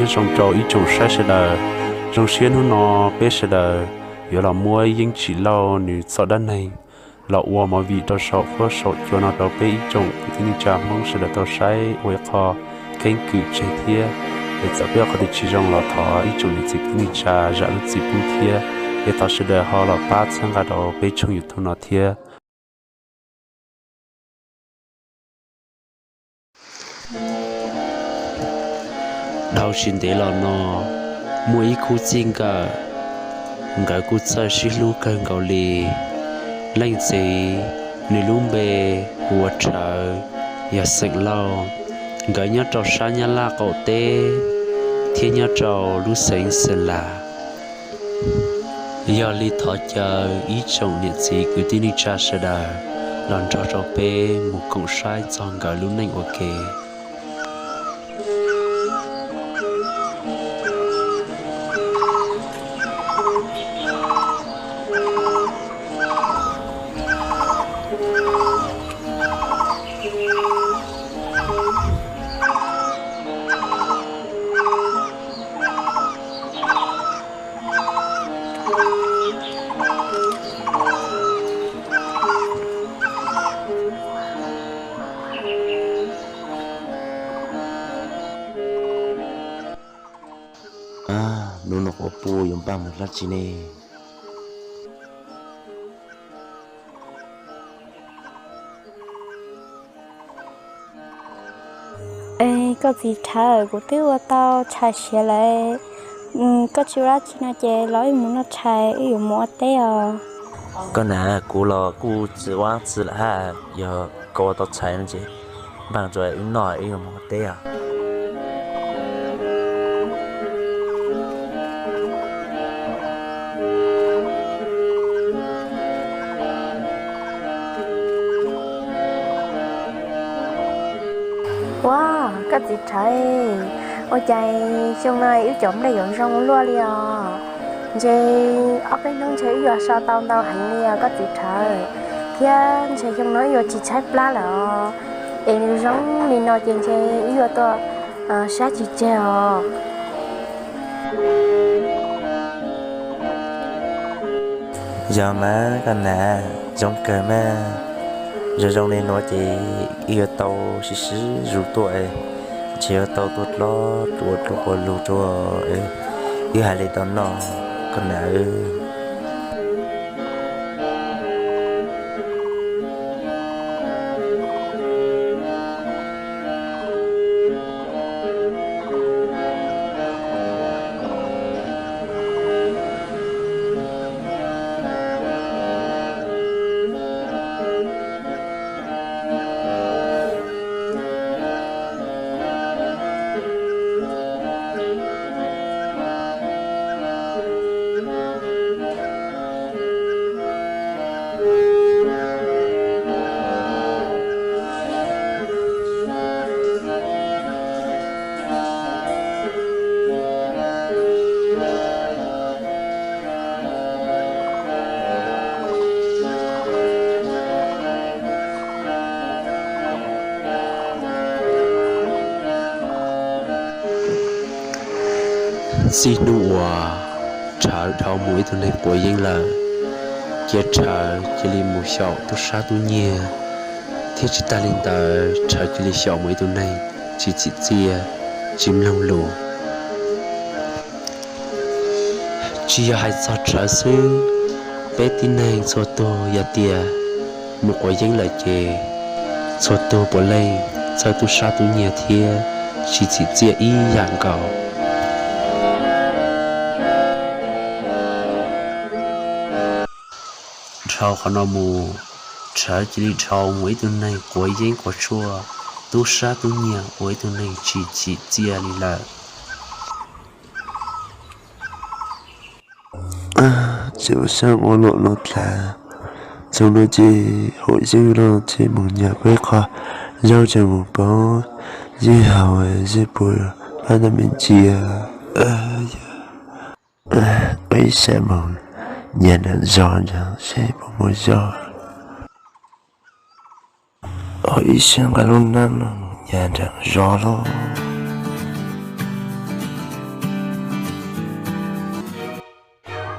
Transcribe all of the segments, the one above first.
Nyob zoo rau ib tsoom saib sawv daws, zoo siab hnub no peb sawv daws yuav los muab Yeeb Tsim Lauj nws txoj dab neeg los ua movie rau saum huab saum cua no rau peb ib tsoom kwv tij neej tsa Hmoob sawv daws tau saib ua ib qho keeb kwm tseg thiab. Es txawm peb ua qhov twg tsis zoo los thov ib tsoom niam txiv kwv tij neej tsa zam lub txim pub thiab. Es thov sawv daws ho los pab txhawb nqa rau peb tshooj YouTube no thiab. Dhau tsis ntev los no, muaj ib khub txij nkawm, nkawd kuj txawj sib hlub kawg nkaus li. Leej txiv, nws lub npe ua Rhawv, yog xeem Lauj. Nkawd nyob rau sab Nyab Laj qaum teb thiab nyob rau lub xeev Xeem Las. Yog li thov caw ib tsoom niam txiv kwv tij neej tsa sawv daws los nrog rau peb mus koom saib txog nkawd lub neej ua ke. Hnub no quav puj yuav npaj mus dab tsi ne? Koj txiv Rhawv, kuv twb ua tau tshais siav lawm. Koj tsis ua dab tsi no ces los wb mus noj tshais, wb yuav mus ua teb os. Koj nam, kuv los kuj txiv ua txiv lawm hab, yog koj ua tau tshais no ces npaj rau wb noj, wb yuav mus ua teb os. Ua, koj txiv Rhawv, ua cas xyoo no wb cov nplej yuav zoo luaj li os? Ntshe ob peb hnub ntshe wb yuav so tau ntau heev li os koj txiv Rhawv, thiab ntshe xyoo no wb yuav tsis tshaib plab lawm os. Es nws zoo li no ces ntshe wb yuav tuaj sab tsis tseg os. Yog mas koj nam, zoo kawg mas. Zoo zoo li no ces wb yuav tau sib sib zus tuaj, ntshe yuav tau tuaj dlob ua dluav ua lug rau wb hais li tau noj koj nam. Txij hnub uas Rhawv dhau mus ib tug neeg quav yeeb lawm, ces Rhawv cia li mus xyaum tub sab tub nyiag, thiab tsis tag li ntawd Rhawv cia li xyaum mus ib tug neeg tsis txim txiaj, tsis mloog lus. Tsis yog hais txog Rhawv xwb, peb tib neeg txhua tug yog tias mus quav yeeb lawm ces txhua tug puav leej txawj tub sab tub nyiag thiab tsis txim txiaj ib yam nkaus. Dhau qhov no mus, Rhawv cia li dhau mus ib tug neeg quav yeeb quav tshuaj, tub sab tub nyiag, ua ib tug neeg tsis txim txiaj li lawm. Tseem ua saib ua lom no dlav, txog no ces haum yeeb los ces mus nyas peb qho zaub tseem mus pauv yeej haus, yeej puas pab tau me ntsis. Peb sawv mus nyas nram zos ntag seb puas muaj zaub. Ib sij nqa lub neej los mus nyas nram zos lauj.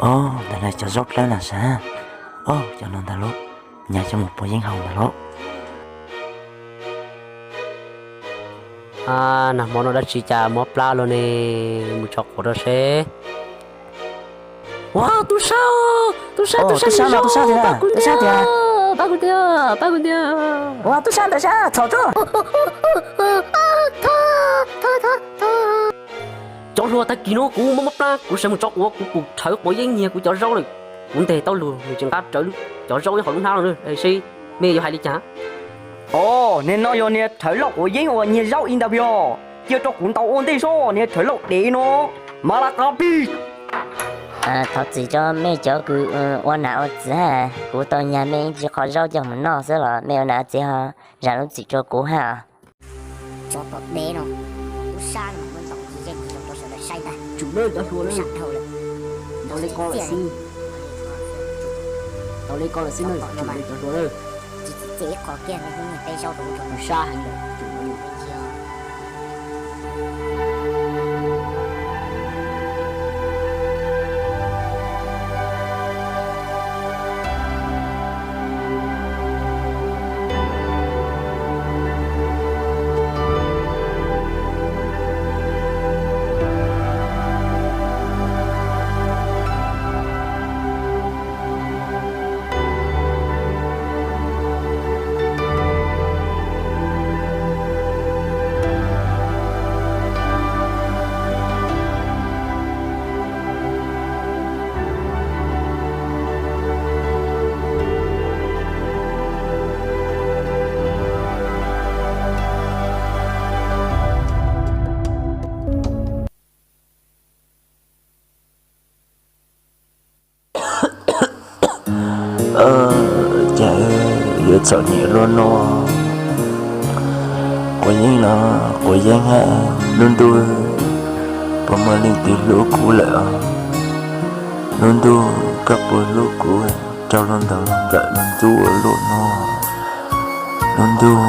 Ob, ntawm no cov zaub dlawb na sav. Ob, cov no ntag lauj, nyas coj mus pov yeeb haus ntag lauj. Nag hmo no dab tsi cas mob plab luaj ne, mus tso quav rau seb. Ua, tub sab, tub sab, tub sab, tub sab tiag, tub sab tiag, pab kuv tiag, pab kuv tiag. Ua, tub sab ntawd sab txhaum tsuj. Cov hluas, tag kis no kuv mob mob plab, kuv sawv mus tso quav, kuv pum rhawv quav yeeb nyiag kuv cov zaub lawm. Kuv ntes tau lus nws tseem nqa rawv cov zaub hauv lub hnab no seb mej yuav hais li cas. Os, niag no yog niag rhawv loj quav yeeb uas nyiag zaub i ntawd yog, cia rau kuv ntaus ua ntej sob, niag rhawv loj dev no, mas la qab pig. Thov txim rau mej cov kws ua nam ua txiv, kuv tau nyag mej ib qho zaub coj mus noj xwb los mej ua nam ua txiv ho zam lub txim rau kuv hab. Tsov tom dev no, tub sab no muab ntaus tsis yeej tsis zoo rau sawv daws saib ntag. Tsum lawm cov hluas lawm, sab dhau lawm. Ntaus li ko lawm xwb, ntaus li ko lawm xwb na, tsum lawm cov hluas lawm. Tsis txim txiaj ib qho kiag, niag hnub niag peb zaub rau ub rau no, sab heev lawm, tsum lawm. Cas yuav txom nyem luaj no. Quav yeeb no, quav yeeb hab, lub ntuj, puas muaj leej twg hlub kuv lawm os? Lub ntuj, koj puas hlub kuv? Raug luag ntaus luag nplawm luag ntxub ua luaj no, lub ntuj.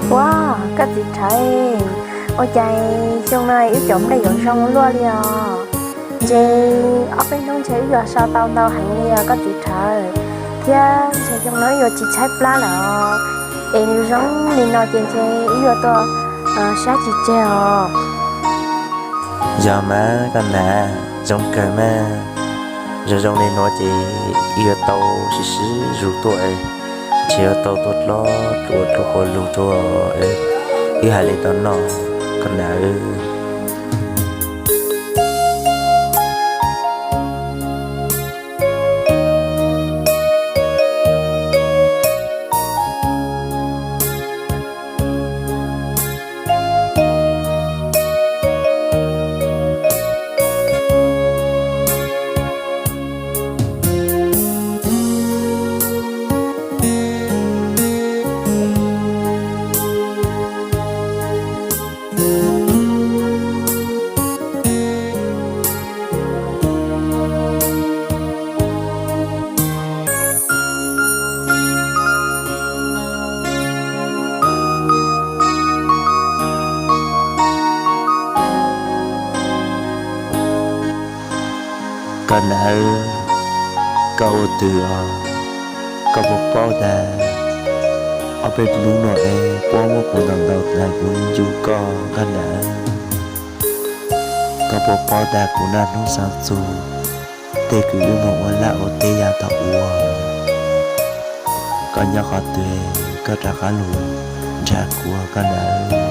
Ua, koj txiv Rhawv, ua cas xyoo no wb cov nplej yuav zoo luaj li os? Ntshe ob peb hnub ntshe wb yuav so tau ntau heev li os koj txiv Rhawv, thiab ntshe xyoo no wb yuav tsis tshaib plab lawm os. Es nws zoo li no ces ntshe wb yuav tuaj sab tsis tseg os. Yog mas koj nam, zoo kawg mas. Zoo zoo li no ces wb yuav tau sib sib zus tuaj, ntshe yuav tau tuaj dlob dlua dua hauv lug dua. Wb hais li tau no koj nam. Koj ua twg os? Koj puas paub tas ob peb hnub no es puab muab kuv ntaus ntaus tas kuv ncu koj koj nawb. Koj puas paub tas kuv naj hnub xav txug tej kws wb moog ua laj ua teb yav thaum ub? Koj nyob qhov twg koj rov qab lug nrhav kuv koj nawb.